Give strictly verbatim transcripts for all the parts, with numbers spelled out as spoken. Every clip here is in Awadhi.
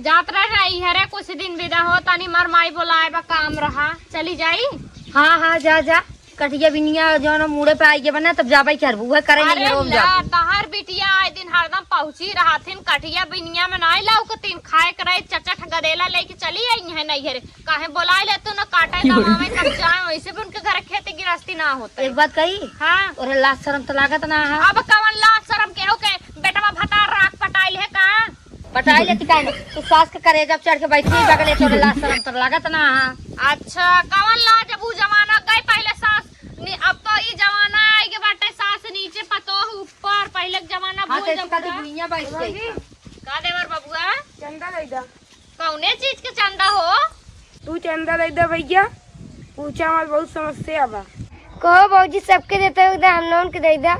जात रहे रही हरे कुछ दिन बिदा हो, तनी मार माई बोलाए बा, काम रहा, चली जाई। हाँ, हाँ, जा, जा। कटिया बिनिया जौन मूड़े पे आई के बना, तब जाबे करबू, उहे करे अरे नहीं, रोम ला, जाबू। तहार बिटिया आए दिन हरदम पहुँची रहथिन, कटिया बिनिया में नाई लौकतिन, खाए के रहे, चचट गदेला लेके चली आई है नैहरे। काहे बोलाए ले तू न काटे दमावे, तब जाए, वैसे भी उनके घर खेती गृहस्थी ना होता है। एक बात कही? हाँ। तोरे लाज शरम तो लागत ना है। अब कवन लाज शरम, केहू के बेटवा भतार राख पटाइल है का? पटाई लेती काहे ना? तू सास के करेजा पे चढ़ के बैठी बगले, तोरे लाज शरम तो लागत ना है। अच्छा, कवन लाज, अब उ जमाना गए पहले सास नि-, अब तो ई जमाना आई के बाटे सास नीचे पतोह ऊपर, पहले के जमाना हाँ, भूल तो जा इसका तो पूरा। दुनिया बैठ गई। का देवर बबुआ? चंदा दे दा। कौने चीज के चंदा हो? तू चंदा दे दे भैया, पूछा मत, बहुत समस्या बा। कहो भौजी, सबके देते हो, हम लोगन के दे दा।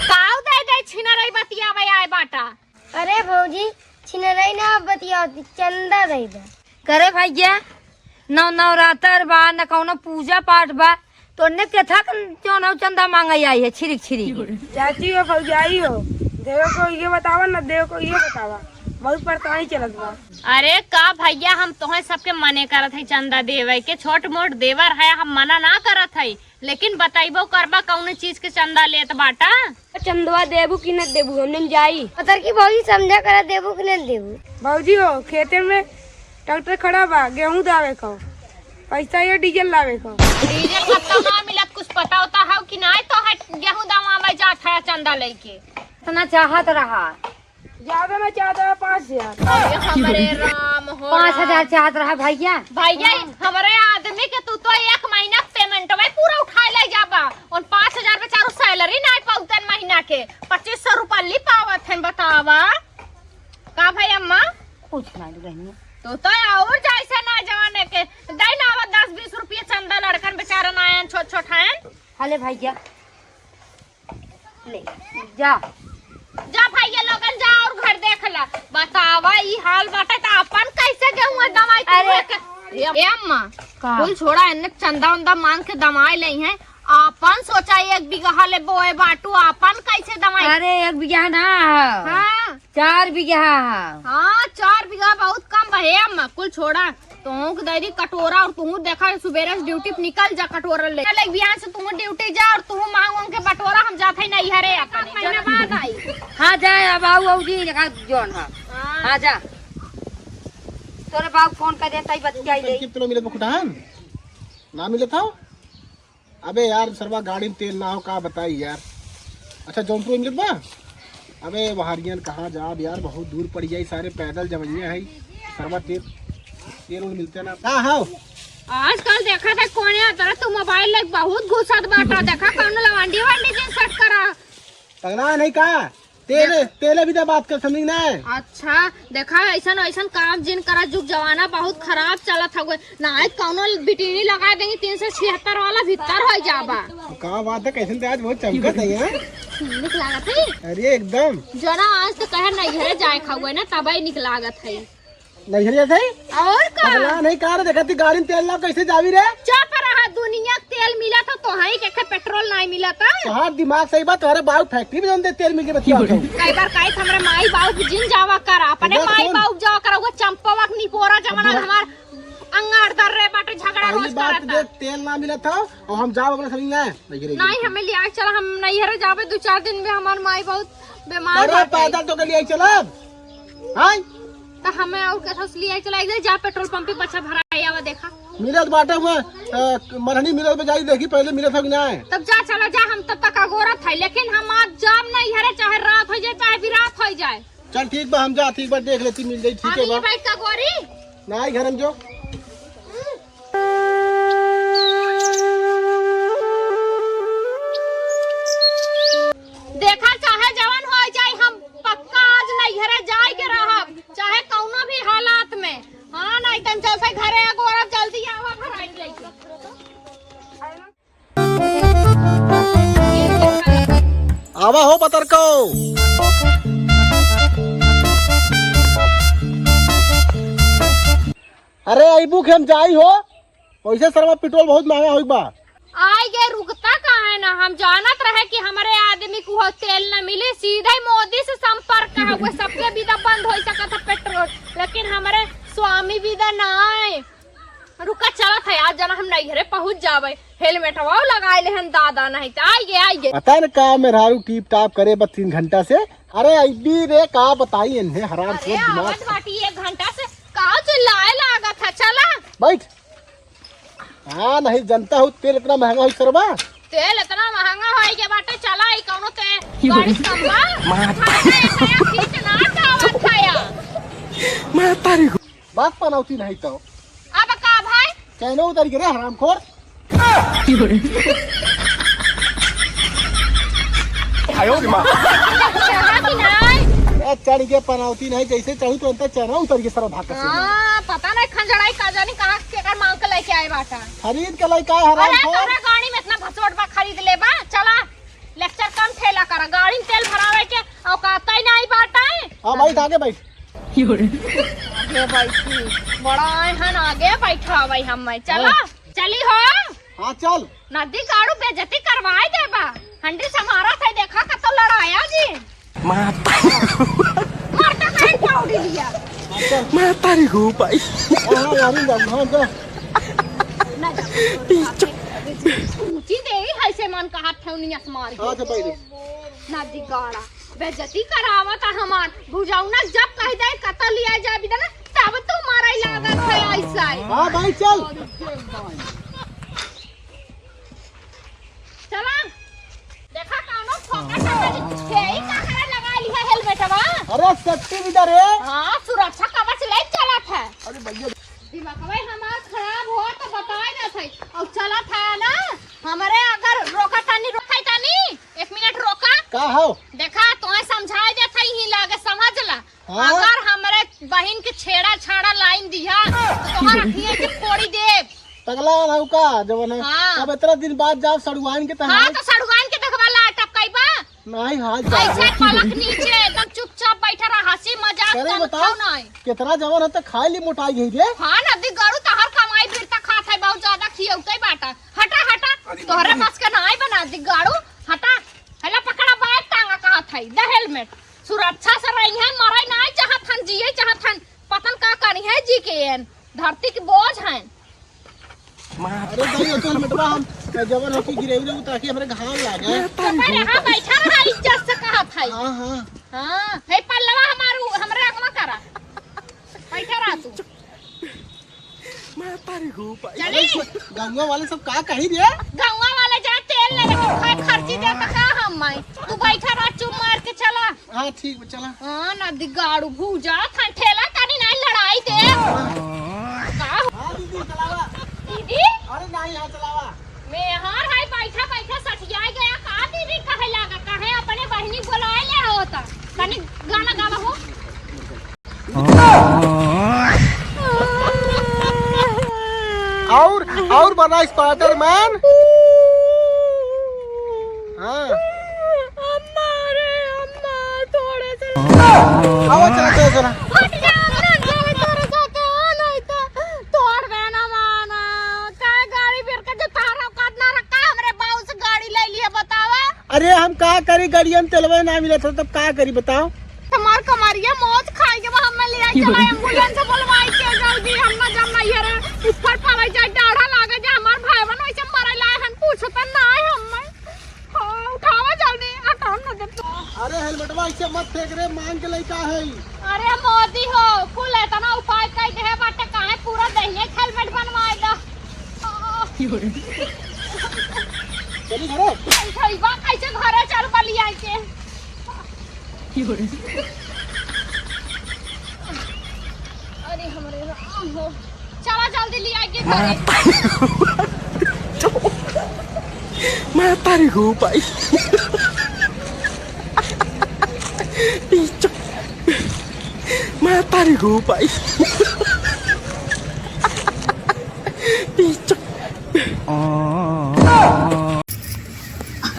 काऊ दे दे, छिनरई बतियावे आए बाटा। अरे भौजी, छिनरई ना बतियावती, चंदा दे दा। करे भैया, नौ नवरात्र बा, न कौनो पूजा पाठ बा, तोने केथा के जौन हौ चंदा मांगे आई है, छिरिक छिरिक। चाची हो, भौजाई हो, देवे को ये बतावा, न देवे को ये बतावा, बहुत परेशानी चलत बा। अरे का भैया, हम तोहे सबके मने करत है चंदा देवे के, छोट मोट देवर है, हम मना ना करत है, लेकिन बतैबो करबा कौन चीज के चंदा लेत बाटा? चंदवा देबू कि न देबू, हमने जाई। पतर की भौजी समझा करा, देबू कि न देबू? भौजी हो, खेते में ट्रैक्टर खड़ा बा, गेहूं दावे को, पैसा या डीजल लावे को। डीजल कब तो ना मिलत, कुछ पता होता है कि ना? तो है गेहूं दमावे जात है चंदा लेके। इतना चाहत रहा। ज्यादा ना चाहत रहा, पाँच हजार। अरे हमरे राम हो पाँच हजार राम। चाहत रहा भैया। भैया, हमरे आदमी के तू तो एक महीना के पेमेंट में पूरा उठा ले जाबा, और पाँच हजार बेचारू सैलरी ना पाउतन महीना के, पच्चीस सौ रुपया ली पावत है, बतावा। का भाई अम्मा? कुछ ना बहनी। तो, तो और जैसे ना जवाने के दे ना आवा दस बीस रुपये चंदा लड़कन बेचारा ना आयन छोट छोट हैं। हले भैया ले जा। जा भैया लोगन जा और घर देख ला। बतावा ई हाल बाटे त अपन कैसे गेहूं दवाई अरे। ए, ए अम्मा, का? कुल छोड़ा, एन्ने चंदा उंदा मांग के दवाई ले हैं। आपन सोचा एक बीघा ले बोए बाटू, आपन कैसे दवाई? अरे, एक बीघा ना है। हाँ। चार बीघा है। हाँ, चार बीघा बहुत कम बा। हे अम्मा, कुल छोड़ा। तुहूँ के दे दी कटोरा और तुहूँ देखा सुबेरे से ड्यूटी पे निकल जा कटोरा ले। ले बिहान से तुहूँ ड्यूटी जा और तुहूँ मांग वांग के बटोरा, हम जात है नैहरे अपन। महीना बाद आई। हाँ, जाए अब आऊ, आऊ जी, देखा जौन है। हाँ। हाँ, जा। तोरे बाबू फोन कर देता ही बतियाई ले। कितना मिलत बा खुटान? ना मिलत हो? अबे यार, सरवा गाड़ी में तेल ना हो, का बताई यार। अच्छा, जौनपुर में मिलत बा? अबे, वहारियन कहाँ जाब यार, बहुत दूर पड़ जाई, सारे पैदल जवइया है। सरवा तेल, तेल उल मिलते ना। का हो? आजकल देखा था कोने तरह तू मोबाइल लेके बहुत घुसत बाटा। देखा कौनो लवांडी वांडी जिन सेट करा। पगला नहीं का? तेले, तेले भी तो बात कर समझी ना। अच्छा, देखा, ऐसन, ऐसन काम जिन करा, जुग जमाना बहुत खराब चलत हवे। ना, आज कौनो बिटिनी लगा देंगे, तीन सौ छिहत्तर वाला भीतर हो जाबा। का बात है, कैसन ते आज बहुत चमकत है, हैं? निक लागत है। अरे, एकदम। जना आज तो कहे नैहरे जाए खावे ना, तबे निक लागत है। नैहरिया से? और का? पगला नहीं का रे, देखा ती गाड़ी में तेल ना कैसे जावी रे? चुप रहा, दुनिया के तेल मिला था, तोहई के खे पेट्रोल नहीं मिला था। तोहार दिमाग सही बात, तोहरे बाबू फैक्ट्री में जौन दे तेल मिल के बतिया था। कई बार कही हमरे माई बाबू के जिन जावा कर, अपने इधर माई सुन। बाबू जावा कर, वो चंपवा के निपोरा जमाना इधर। हमार अंगार दर रे बाटे, झगड़ा पहली रोज बात करता। दे तेल ना मिला था और हम जाओ अपने समझ में। नहीं, हमें लिया के चला, हम नैहरे जाबे दो चार दिन में, हमार माई बहुत बीमार अरे बाटे। पैदल तो के लिए चलब। हाय। तो हमें और कैसे लिया चला, एक जा पेट्रोल पंप पे बच्चा भरा आवा देखा। मिलत बाटे हुआ, अ, मरहनी मिलत बा, जाई देखी पहले मिलत हो कि ना। तब जा चला जा, हम तब तक अगोरत है, लेकिन हम आज जाब नैहरे, चाहे रात हो जाए, चाहे बिरात हो जाए। चल ठीक बा, हम जा, ठीक बा, देख लेती, मिल जाई, ठीक हम है ये बा। बैठ का गोरी। ना आई घर में जो। देखा, चाहे जवन हो जाए, हम पक्का आज नैहरे जाए के रहब, चाहे कौनो भी हालात में। हाँ, नहीं तन जैसे घरे एगो औरत जल्दी आवा, भराई लेके। आवा हो पतरको। अरे अइबू के हम जाई हो, वैसे सरवा पेट्रोल बहुत महंगा होई बा। आई गे, रुकता काहे ना, हम जानत रहे कि हमरे आदमी को तेल न मिली, सीधे मोदी से संपर्क है, वो सबके बिदा बंद होइ सकत है पेट्रोल, लेकिन हमरे स्वामी बिदा नाय। रुका, चलत है, आज जना हम नैहरे पहुँच जावे, हेलमेटवा लगाए लेहन दादा, नहीं तो आइगे, आइगे। पता न का मेहरारू टीप टाप करे बस तीन घंटा से। अरे अइबी रे, का बताई इन्हें, हराम अरे से दिमाग। आवत बाटी एक घंटा से, का चिल्लाए लागत है, चला। बैठ। हाँ, नहीं जनता हूँ, तेल इतना महंगा होइ सरबा। तेल इतना महंगा होइ के बाटे, चला ई कौनो ते गाड़ी से कम बा? मार। खाना ऐसा या खींच ना खावत खाया। मार तारी को। बात पनौती नहीं तो। अब का भाई? चैनो उतर गिरे हरामखोर। आयो रे माँ। चढ़ा कि नहीं? ए, चढ़ के पनौती नहीं, जैसे चढ़ू तो अंतर चैनो उतर के सरवा भाग से। हाँ, पता नहीं खंजड़ाई का जानी कहाँ केकर मांग के लेके आए बाटा। खरीद के लेके आए हराम अरे, खोर। तोहरा गाड़ी में इतना भसोट बा, खरीद ले बा, चला। लेक्चर कम ठेला करा, गाड़ी में तेल भरावे के औकात ही नहीं बाटा है। हाँ, बैठ, आगे बैठ। आगे बैठी, बड़ा आए हन, आगे बैठा भाई हम, चला। हाँ। चली हो। हाँ, चल। नदी गाड़ू बेइज्जती करवाए देबा। हंडी संभारा थे, देखा कतो लड़ाया जी। माता। मारता कहे दौड़ी लिया। हाँ, चल। माता रे हो भाई। हाँ, हाँ, यार, जा, हाँ, जा। ना जा। पीछे। ऊंची देवी है से मन कहा ठेवनी असमार। हाँ, अच्छा, बैठ। नदी गाड़ा। बेइज्जती करावत है हमार। भुजौना जब कह दे कतो लिया जा बिदना, तब तो मारा ही लागत है ऐसा ही। हाँ भाई, चल। चला, देखा कौनो फोकट वाली छेई काकरा लगा ली है हेलमेटवा। अरे safety भी दे रे। हाँ, सुरक्षा कवच ले चलत है। अरे भैया। दिमागवा हमार खराब हो तो बताए ना सही। और चलत है ना, हमरे अगर रोका तानी, रोका तानी, एक मिनट रोका। का हो? देखा, तोहे समझाए देत है, यहीं लागे समझ ला। हाँ? अगर हमरे बहिन के छेड़ा छाड़ा लाइन दिया, तो तोहर अखिए के फोड़ी देब। पगला रहू का, जवन है। हाँ। अब इतना दिन बाद जाब सड़ुआइन के हाँ, तहार। तो सड़ुआइन के देखबा ला टपकाई बा। नहीं, हाल चाल ऐसे है। पलक नीचे एकदम चुपचाप बैठा रहा, हंसी मजाक करे कम बताओ, खाओ नहीं। कितना जवन है तो खाए ली मोटाई गई रे। हाँ, नदी गाड़ू तहर कमाई बिरता खात है, बहुत ज्यादा खियौते बाटा। हटा, हटा, अरे तोहरे बाप रे। बस के नाई बना दी गाड़ू, हटा। हेला पकड़ा बैग टांगा कहा था, द हेलमेट। सुरक्षा से रही है, मरे नाई चाहत हन, जिए चाहत हन। पतन का करी है जी के एन, धरती के बोझ हैं। अरे भाई, ये तो हेलमेटवा हम जवन हो कि गिरे उरे ताकि हमरे घाम लागे। तो पर यहाँ बैठा रहा, इज्जत से कहा था। हाँ, हाँ। हाँ, हे पल्लवा हमारू, हमरे अगवा करा। बैठा रहा तू। माता रे हो भाई। चली। अरे, गौवा वाले सब का कही रे? गौवा वाले जा तेल ले लेके खाए, खर्ची दे तो का हम माई। तू बैठा रह, चुप मार के चला। हाँ, ठीक बा, चला। हाँ, नदी गाड़ू भूजा, थन ठेला तनी नहीं लड़ाई दे। का हो? हाँ, दीदी, चलावा। दीदी? अरे नहीं, हाँ, चलावा। मेहर है, बैठा बैठा सठियाई गया। का दीदी कहे लागत है? अपने बहिनी बोलाए ले हो तो। तनी गाना गावा हो। और, और बना स्पाइडरमैन। हाँ। अम्मा रे, अम्मा, थोड़े से आवा, चला, चला, चला। हट जा, ना जावे तोरे साथे, हाँ, नहीं तो तोड़ देना माना। काहे गाड़ी बेर के जो तारा औकात ना रखा, हमरे बाऊ से गाड़ी ले लिया, बतावा। अरे हम का करी, गड़िया में तेलवे ना मिलत है, तब का करी बताओ? हमार कमरिया मौत खाई के बा, हमें ले आई चला एम्बुलेंस बोलवाई के जल्दी, हम ना जब नहीं है रे, ऊपर पड़े जाए, डाढ़ा लागे जाए, हमार भाई बहन वैसे मरे लाए हन, पूछते ना है हमें। हाँ, उठावा जल्दी, हटाओ ना दे तो। अरे हेलमेटवा ऐसे मत फेंक रे, मांग के लइका है। अरे मोदी हो, कुल इतना उपाय कई दे बाटे, काहे पूरा दहिया हेलमेट बनवाए दा। चली घरे। कैसे बा, कैसे घरे चल बलिया के। अरे हमरे राम हो। चला जल्दी लिया के घरे। मैं तारी हो भाई। मैं तारी हो भाई।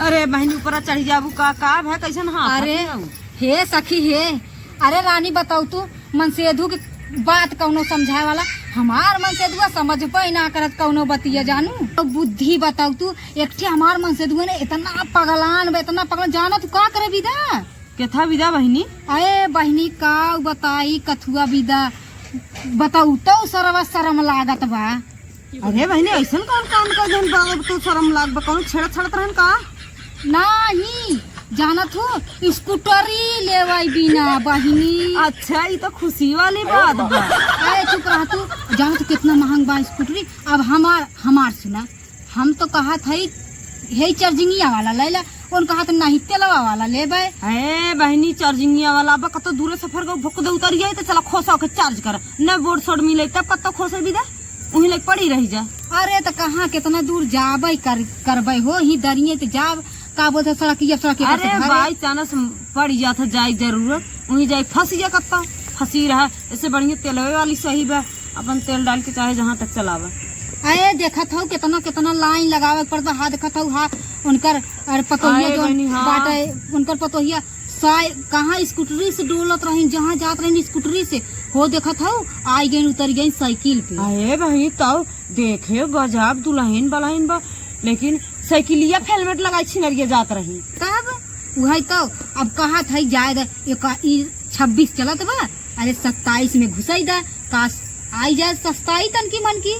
अरे बहिनी, ऊपरा चढ़ी जाबू का? का भय, कैसन हाथ अरे, हथियाऊ? हे सखी हे, अरे रानी, बताऊ तू, मनसेधु के बात कौनो समझाए वाला, हमार मनसेधुआ समझबे ना करत कउनो बतिया जानू। तो बुद्धि बताउ तू, एक ठे हमार मनसेधुआ ने इतना पगलान बा, इतना पगलान, जाना तू का करे बिदा? केथा बिदा बहिनी? अरे बहिनी का बताई कथुआ बिदा, बताउ तो सरवा सरम लागत बा। अरे बहिनी, अइसन कउन काम कर देन बा, अब तो सरम लाग बा, कउन छेड़ा छड़त रहन का? नाही, जानत हो, स्कूटरी लेवाई बिना बहिनी। अच्छा, ई तो खुशी वाली बात बा। अरे चुप रह तू, जानत हो कितना महंग बा स्कूटरी। अब हमार, हमार सुना, हम तो कहत हई, हे चार्जिंगिया वाला ले ला, उन कहत नहीं तेलवा वाला लेबे। ए बहिनी, चार्जिंगिया वाला अब कतो दूरे सफर के भुक दे उतरिया, तो चला खोसा के चार्ज कर, न बोर्ड सोड मिले, तब कतो खोसे भी दे, उही ले पड़ी रही जा। अरे तो कहाँ कितना दूर जाबे कर, करबे हो, ही दरिये तो जाब, का बोलते सड़किया, सड़किया पर से अरे घरे। बाई चांस पड़ जात है जाए जरूरत, उही जाए फंस जा कप्पा, फंसी रहा, ऐसे बढ़िया तेलवे वाली सही बा। अपन तेल डाल के चाहे जहाँ तक चलावा। अरे देखत हऊ कितना कितना लाइन लगावे के पड़ता। हाँ देखत हऊ, हाँ उनकर, अरे पतोहिया अरे जो बहिनी, हाँ। बाटे, उनकर पतोहिया साय कहाँ स्कूटरी से डोलत रहिन, जहाँ जात रहिन स्कूटरी से। हो देखत हऊ, आई गइन, उतरी गइन साइकिल पे। अरे बहिनी, तब देखे गजब दुलहिन बलहिन बा, लेकिन साइकिलिया पे हेलमेट लगाई छिनरिया जात रही। तब उहइ तो, अब कहत हई जाए दे, एक ई छब्बीस चलत बा, अरे सत्ताईस में घुसई दे, काश आई जाए सस्ताई तनकी मनकी।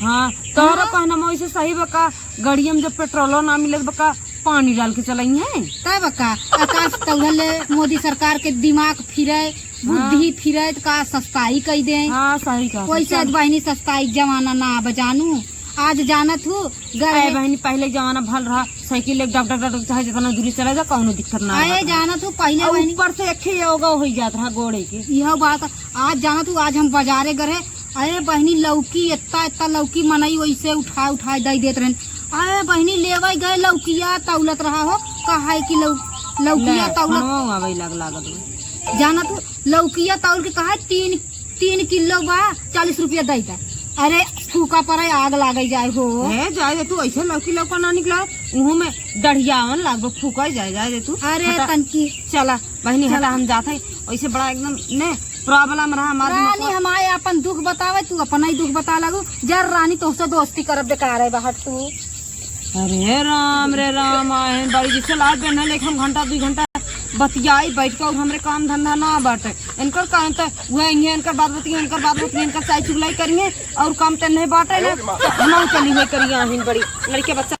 हाँ, तोहरा हाँ। कहना में वैसे सही बा का, गड़िया में जब पेट्रोलो ना मिलत बा का, पानी डाल के चलाई है। तब का, आकाश तौहले मोदी सरकार के दिमाग फिरे, बुद्धि हाँ। फिरे, त का सस्ताई कई दे। हाँ, सही कहा। वैसे चल। आज बहिनी सस्ताई के जमाना ना बा जानू, आज जानत हूँ, अरे गर्मी बहिनी, पहले के जमाना भल रहा, साइकिल एक डग डग डग डग, चाहे जितना दूरी चला जा, कौनो दिक्कत ना अरे रहत रहा। जानत हूँ, पहिले और बहिनी ऊपर से एक ही योगा हो जात रहा गोड़े के। यह बात, आज जानत हूँ, आज हम बाजारे गए, अरे बहिनी, लौकी, इतना, इतना लौकी मनई वैसे उठा, उठा दे देत रहन। अरे बहिनी, लेवे गए, लौकिया तौलत रहा हो, कहा है कि लौ-, लौकिया ले, तौलत। फोनवा आवे लाग, लागत बा। जानत हूँ, लौकिया तौल के कहा, तीन तीन किलो बा, चालीस रुपया दई दा। अरे, फूका परे, आग लागे जाए हो। ए, जाए दे तू, ऐसे लौकी लौका ना निकला, उहू में डढ़ियावन लागबो, फूका जाए, जाए दे तू। अरे, हटा। तनकी। चला, बहिनी, हटा, चला। हम जात हई। ऐसे बड़ा एकदम ने problem रहा हमारे रानी, में। हमारे अपन दुख बतावे, तू अपना ही दुख बता लागू। जर रानी, तोहसे दोस्ती करब बेकार है, बाहर तू। अरे राम रे राम, आहे बड़ी जिससे लाज बे न लेके हम घंटा दुई घंटा बतियाई बैठ के, और हमरे काम धंधा ना बाटे। इनकर काम त वह इनकर बात बतिये, इनकर बात बतिये, इनकर चाय चुगलाई करिए, और काम त नहीं बाटे ना। हम चली हुई करिए, आहिन बड़ी लड़के बच्चा।